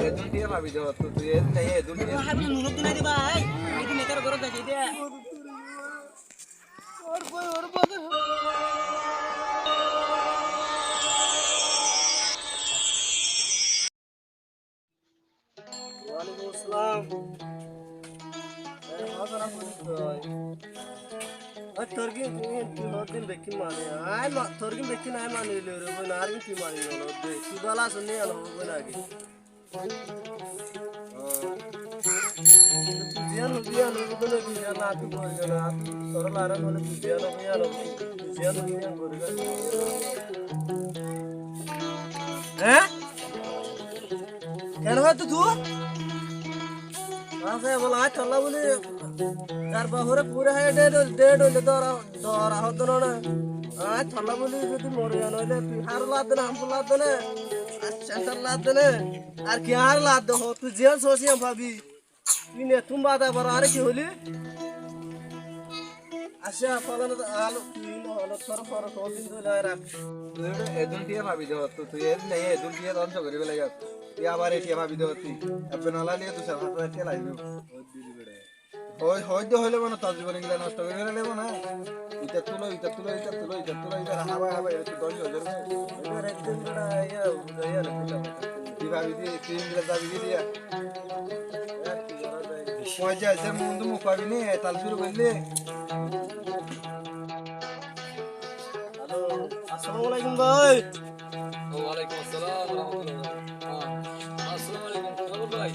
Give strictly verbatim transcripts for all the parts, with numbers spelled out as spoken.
Edún tiya fabi de, tui edún nai, edún tiya. Hábi nunuk dunai diba, ai. Edún netar gorot jaise de. Walaikum assalam. Eh, házar házar. Ar torgin, torgin, torgin bekin mani. Ai ma-, torgin bekin ai mani lore, boi na, ar ki mani lore. Tui bála asóni, alo, boi na ki. Tui ziyan hobi, ziyan hobi, ziyan hobi, ziyan hobi, ziyan hobi, ziyan hobi, ziyan hobi. Hé? Keén hoóde tui? Aññí bóli, aññí tolla bóli, zar bafore furi háiye, dhéd óile, dhéd óile dóra, dóra hoódde noó né. Aññí tolla bóli zodi mori yián óile, tui hár ladde né, ampul ladde né, ar censar ladde né, ar ki hár ladde hoó, tui ziyán soós yían fabi. Tui nettún baade abar añáre ki hoili? Accá, falana, añálo, tui no hoile, tor fore hoódin dóri loi rak. Tui edún tiya fabi de, tui, tui edún nai, edún tiya dóngco gorí félai. Tui abar e tiya fabi de, tui. Ebbe no laile dui sair fañs házar tiya laibo. Hoói, hoói de hoile mane tor jibon gila nosto gorí félaibo na. Itattú loi, itattú loi, itattú loi, itattú loi, ibá hábai, hábai, itattú dóngco ói zargói. Ibá ek din gora, iya, iya, iya. Tui fabi de, tui gila fabi de, iya. Foijja aisé, mundú muk fabi né, tal cúru goillé. Halo, assalamu alaikum bái. Walaikum assalam warahmatullah. Há, assalamu alaikum. Ki hóbor bái?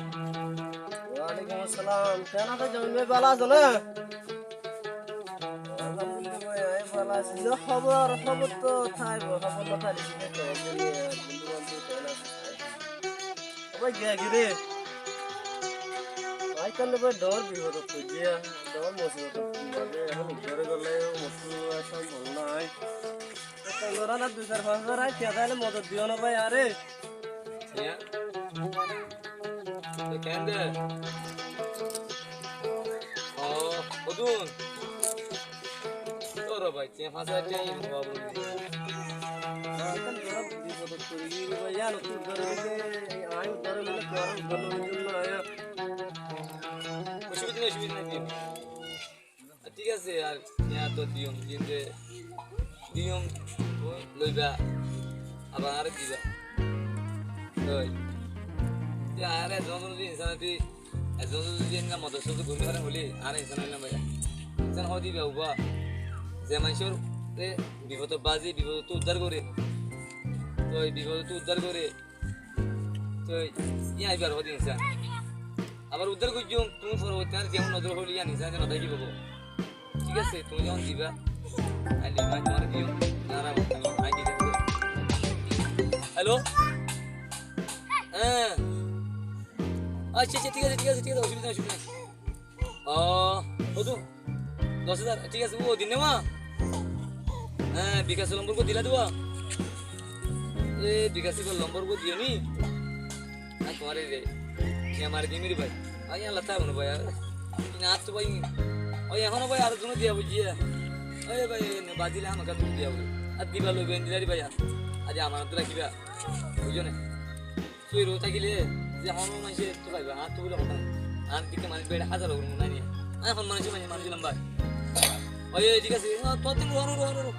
Walaikum assalam. Keén asó Jamil bái, bála asó né? Alhamdulillah bái, añí bála así. Ze hóbor, hóbor to táibo, hóbor no táile ki kóibo, bondú bantú keén asó? Ó bái, giya ki re? Añí ekkán bái dhoóñr bifodot foijjí, dhoóñr musibot ot foijjí, ehón uddar golla muckil, ehón bol nái. Ekkán goron ar dui sair fañs házar añí tiya táile modot diyo na bái añáre. Tiya? Tui keén de? Ó, hodún? Dóro bái, tiya fañs házar tiya ino bái. Añí ekkán boro bifodot fori giyí bái, yían ottú uddar óile, añí uddar óile, tuáñra uddar óile, añí. Osubida nái, osubida nái, diyum. Thík asé, ar tiya to diyum, diyum de, diyum, loiba, abar añáre diba. Oi. Te añáre ezon ezon zodi insán oti, ezon ezon zodi enna modot sodot gorí fare hoilé, añáre insán óilam bái. Insán hoó de ibá uba. Ze maincóre bifodot bazé, bifodottú uddar goré. Toi bifodottú uddar goré. Toi yían ibár hoó de insán. Abar uddar goijjum, tuñí foroborti añáre zehón nodóro hoilé yían insán no tákibo. Thík asé, tuñí zehón diba, aile añí tuáñre diyum, nara añí diyum. Hello? Há. Accá, accá, thík asé, thík asé, thík asé, osubida nái, osubida nái. Ó, hodún? Doc házar, thík asé, ó din né ma? Há, Bikasor lombor gua dila de ba? E, Bikasor lombor gua diyo ni? Añí tuáñre de, e mari dim re bái. Añí Allah ta bono bái, ar ina attu bái. Ó, ehón bái, ar zone diya bujjé. Ó bái, ne bazile hámaká zone diya bujjé. Ar diba loiba endilla re bái, ar. Aijja amanot rakiba. Buijjó né? Sói ró tákile ze hono maincé ettú faiba, añáttu bóli hotá nái. Añár dikká manúic beçe házar ógor mone nái. Añí hon manúic, manúic, manúic lamba. Ói, ói, thík asé. No, tuáñttú no, no, no, no, no.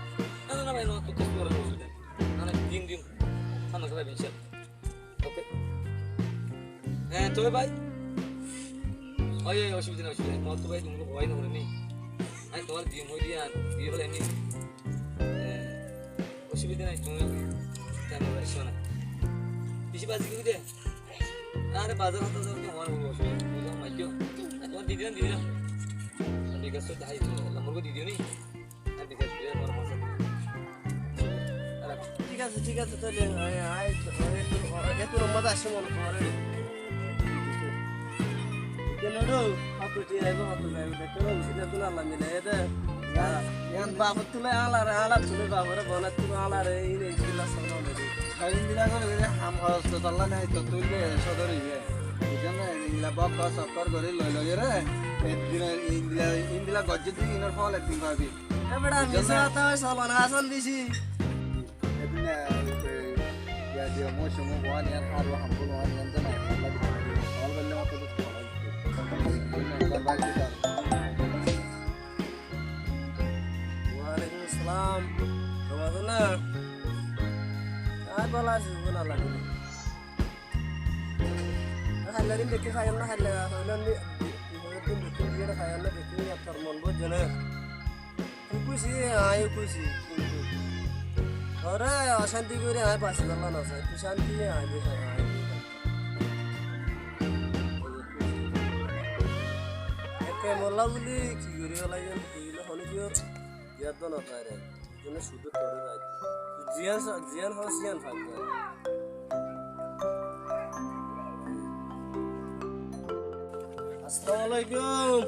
Na, na, na, bái, no, tuáñttú no, no, no, no. Na, na, din, din. Hámaka faiba, inshallah. Oke. Hé, tui bái. Ói, ói, osubida nái, osubida nái. Tuáñttú bái, tuáñttú hoói no, no, no. Añí tuáñre diyum, hoói diyum, diyum hoilé ni. Hé. Osubida nái, tuñí temor aiccó na. Beci bazi gori de. Are bazar hotá zar ki hoór hoibo, osubida nái, tuñí zehón maijjó. Ar tuáñre di dilam, di dilam. Ar Bikash to dahái, lombor gua di diyo ni. Ar Bikash dile tuáñre fónsa. Thík asé, thík asé, tóile, ai, ai, ai, ettu, ettu lombor aiccé mone hoór. Kiyólla ró, hotó tiya aibó, hotó zaibo, dekó ró, ucila tún Allah milaiye de. Yián, yián bafor tulai añáre, añáre tulai bafore, bonar tulai añáre, iín endilla solla de. Ar endilla gorí gorí ham horos to solla nai, to tuille sodor iye. Buijjón né? Endilla bokka sokkor gorí loi loi re. Endilla, endilla, endilla goijjé de inor fol ekdin fabi. E beça, buijjón né? Misá hotá hoi solon asol beci. Edin, e, e, ya diyo, moi somo bohan iyan, haru hambul bohan iyan, to nai, Allah Háilla din dekí háiyum ná, háilla hoilé ni, hoilé din dekí biyar háiyum ná, dekí biyar tor mon buzó né. Tui kúci, añí kúci, kintu toré ocánti gorí añí basi félai no sai, tui cánti añí di félai, añí di félai. Ekka molla buli ki gorí félai, tui hoilé hono kiyór yad no fare. Ziyán sa-, ziyán hoó, ziyán fak. Assalamu alaikum.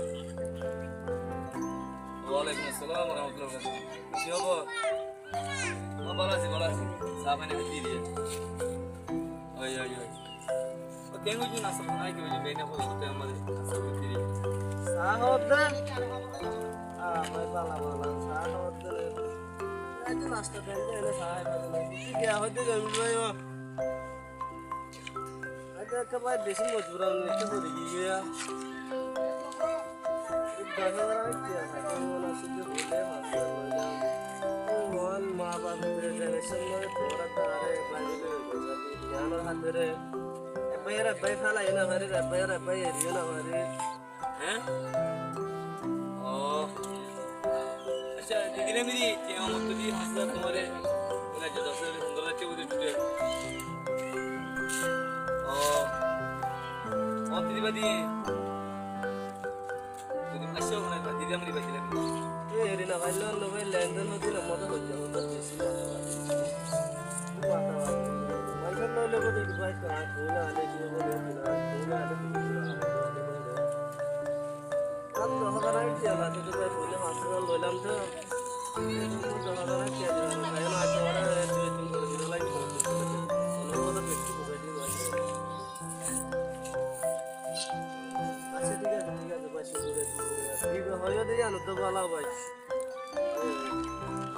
Wa alaikum assalam wa rahmatullahi wa barakatuhu. Ki hóbor? Ó, bála así, bála así. Sá faní háiti diye. Ói, ói, ói. Ó, keén goijjó, nasta nai ki goijjó, beine hoó, te amare nasta goijjó. Sá hoódde? Á, bái, bála, bála, sá hoódde. Aijjó nasta den de, ene sá hái fare na. Ki giya hoódde, Jamil bái, ó? Aijjó ekka bái beci mojbur, ami ekka fori giyé. Ek doc házar ami diya, mone hoó de bole, Mohon ma baf generation loi tora tare bái bole, giyanor hátere. Ek bái ar ek bái félai no fare, ek bái ar ek bái eriyo no fare. Hé? Ó. Accá, di dilam ri, ki amar to di háñt házar tuáñre, bole, doc házar, pondoro házar tiyá buli dite. Ó. Ó, di diba di. Zodi fañs cót óna, di dilam ri bái, di dilam ri. Tuñí eri no faille, ónno bái, lenden no dile, mota hoijja, mota beci mota hoijja. Mota hoijja. Manúcor loile bóle, bái, ka, tuñí na aile ki óibo, tuñí na aile ki óibo, tuñí na aile ki óibo. Ar doc házar añí diya lage, tuñí bái, bóle, fañs házar loilam to. Doc házar añí diya lage, bái, na, aijja, ore, dui tin gori dila lage, ónno bái, beci buzái diba. Accá, thík asé, thík asé, bái, thík asé, thík asé. Thík asé, hoiyó de, iyán to bála, bái.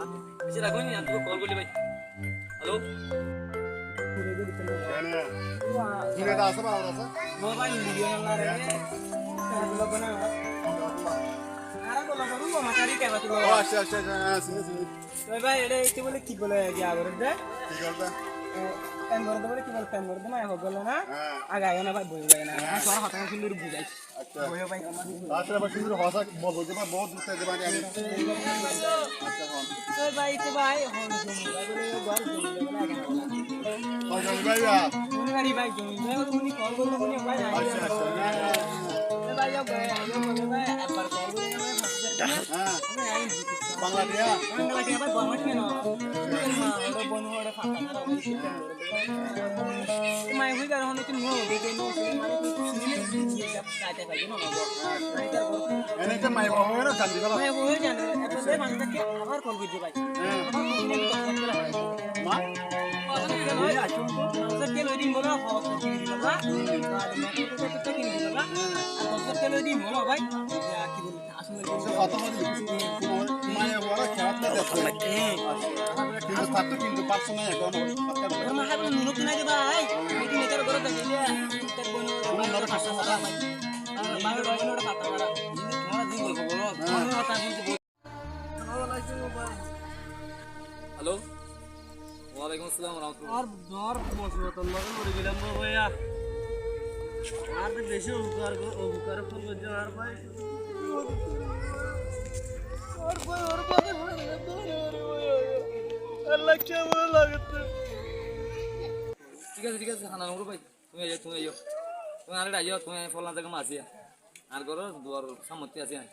Accá, rakó ni, ami kol gorí, bái. Halo? Kene? Kene da asé, bái, asé? Ó, bái, video na re. Ó, accá, accá, accá, há, sini, sini. Ói bái, ere ki bole, ki bole, giya gorer de? Ki gorer de? E, pem gorer de bole, ki bole, pem gorer de, maiya fua golle na? Há. Age aiyó na bái, boi bái na. Há. Ar tuáñr hotá cúndor buzái. Accá. Boiyo bái. Asole bái cúndor hotá bol, boi bái, bout dur táki de bái ami. Accá, hon. Ói bái, to bái, hon, hon, bái, bole, e gór, hon, bái, bole, age na. Hon, hon, bái, bái. Hon, bái, bái, hon, bái, hon, kol golle, hon, bái, bái. Accá, accá. Ói bái, ói bái, ói bái, ekbar kol golle, bái, hon, bái. Há. Bangla diya? Bangla diya, bái, Borma diya no. Borma, ore Borma, ore Pakistan, ore Pakistan. Mai hui bar hone tun mo, de de no, mane tun sini ne, ye jab kaite pai no, no. Ene te mai hui bar jandi bala. Mai hui bar jandi, ekbar de mane ke abar kol goijje bái. Há. Abar kol goijje bái. Ma? Abar kol goijje bái. Abar kol goijje bái. Abar kol goijje bái. Abar kol goijje bái. Ar dóc házar tiyá loi dim bolo bái. Ya, ki boli? Asole kotó boli? Maiya boro kiyá de? Kintu tar to kintu bafsó nai ehón. Tor ma háblo nunuk nai de bái. Oi ki metar goro de de. Tar bono. Bono nore kotó boli? Bái, bái, bono nore kotó boli? Tumara din golpo goro. Há. Halo? Walaikum assalam wa rahmatullah. Ar dor musibot or maze mori gelam gó bái. Ar to beci upokar gó, upokar fon goijjó ar bái. Ar bái, ar bái, Allah kemon lage? Thík asé, thík asé, hana no goro bái. Tuñí aiyó, tuñí aiyó. Tuñí añáre aiyó, tuñí añí folla zaga ot así. Añár góror duar sámne así añí.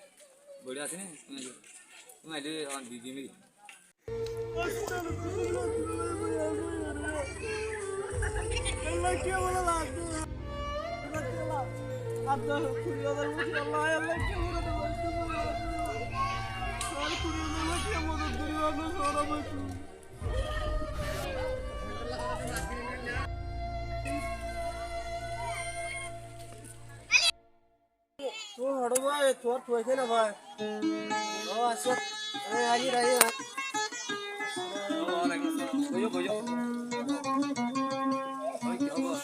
Boiya así ni, tuñí aiyó. Tuñí aile añár didi miri. Ó, hoçé bái, tuáñr tuáñke na bái. Ó, accá. E, aiyó, aiyó. Ó, walaikum assalam. Boiyó, boiyó. Ói, ki hóbor?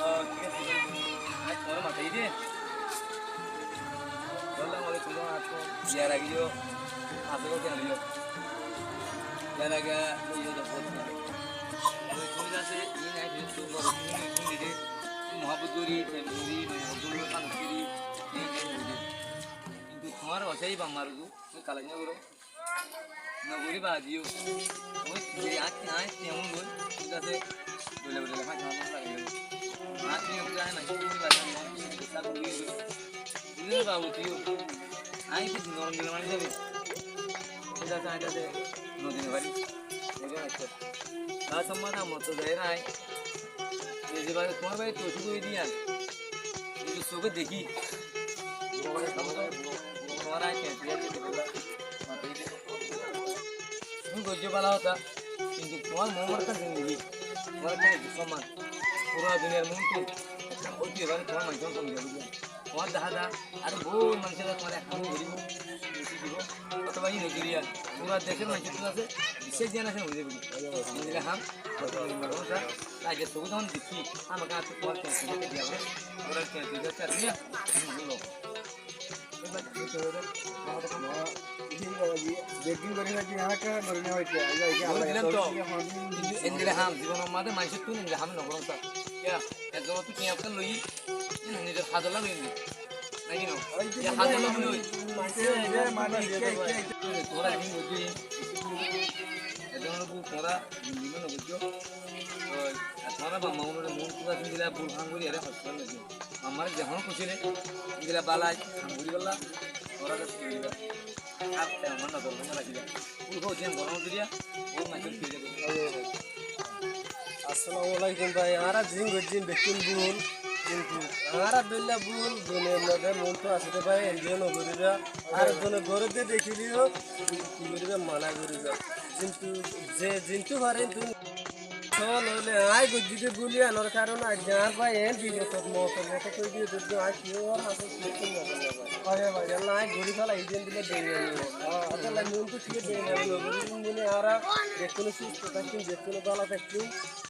Ó, thík asé, añí tuáñre matai diyé. Assalamu alaikum, tuáñra asó? Yar age yó asó, kiyá no yó? Yar age yó, yó, yó, yó. Oi, tuñí asé, ii nai, tuñí tu boro, tuñí, tuñí de, muhabbot gorí, prem gorí, mane, muhabbot gorí, kiyá no gorí. Kintu tuáñr bacá ibá margó, tuñí kalai no goró. No gorí baade yó. Ói, añí, añí, añí, Asomma na moto zair añí. Ei ze bái tuáñr bái toufik ói diyan. Ei ze sóke dekí. Tuáñr añí ken, tuáñr añí ken. Tuñí goijjó bála hotá, kintu tuáñr moómor ká zindigi, tuáñr ká zindigi somman. Fura duniyar muúntu ekkán óito ibáre tuáñr maincór kome zaibo. Tuáñr dahá dahá aró bout maincé tuáñre ham goríbo, beci dibo. Ótoba yí no goríya, fura decór maincór asé, biccác diyan asé, hoibo. Endilla ham, aijja sóke zehón dekí, hámaká tuáñr kiyá diya, tuáñr kiyá diya. Beggín gorí faijjí, añára gorí no faijjí. Gorí dilam to. Kintu endilla ham, zibonor mazé maincór tún endilla ham no goron sar. Kiyá? Ekzonottu kiyá ekkán loi, nizor hazolla loi. Naki no? Kiyá hazolla loi? Tuáñra ekzon goijjó, ekzonor bul tuáñra endilla no goijjó. Oi, ar tuáñra baf ma unore muúntu asé endilla bul ham gorí ere hosto no diyo. Añáre zehón hoiyé de, endilla bála ham goríbolla, tuáñra de goríba. Ar te añár nozor bondó rakíba. Bul hoó de goron goríya, bul maincór goríya. Assalamu alaikum bái, añára zin goijjí beggín bul, kintu añára dóilla bul, duniyar mazé muúntu asé de bái, endilla no goríba. Ar zone gorí de dekíle yó, ki goríba, mana goríba. Kintu ze zintu fare, kintu Sóol óile aññí goijjí de bul yíanor karone aijja añár bái eén bipotot moto moto ói giyé de, aññí kiyór hañsé kiyór moto no fai. Yala aññí gorí félai, íin dile beimani. Asóle muúntu kiyé beimani no gorí, íin dile añára zekkúno susto tákkum, zekkúno bála tákkum.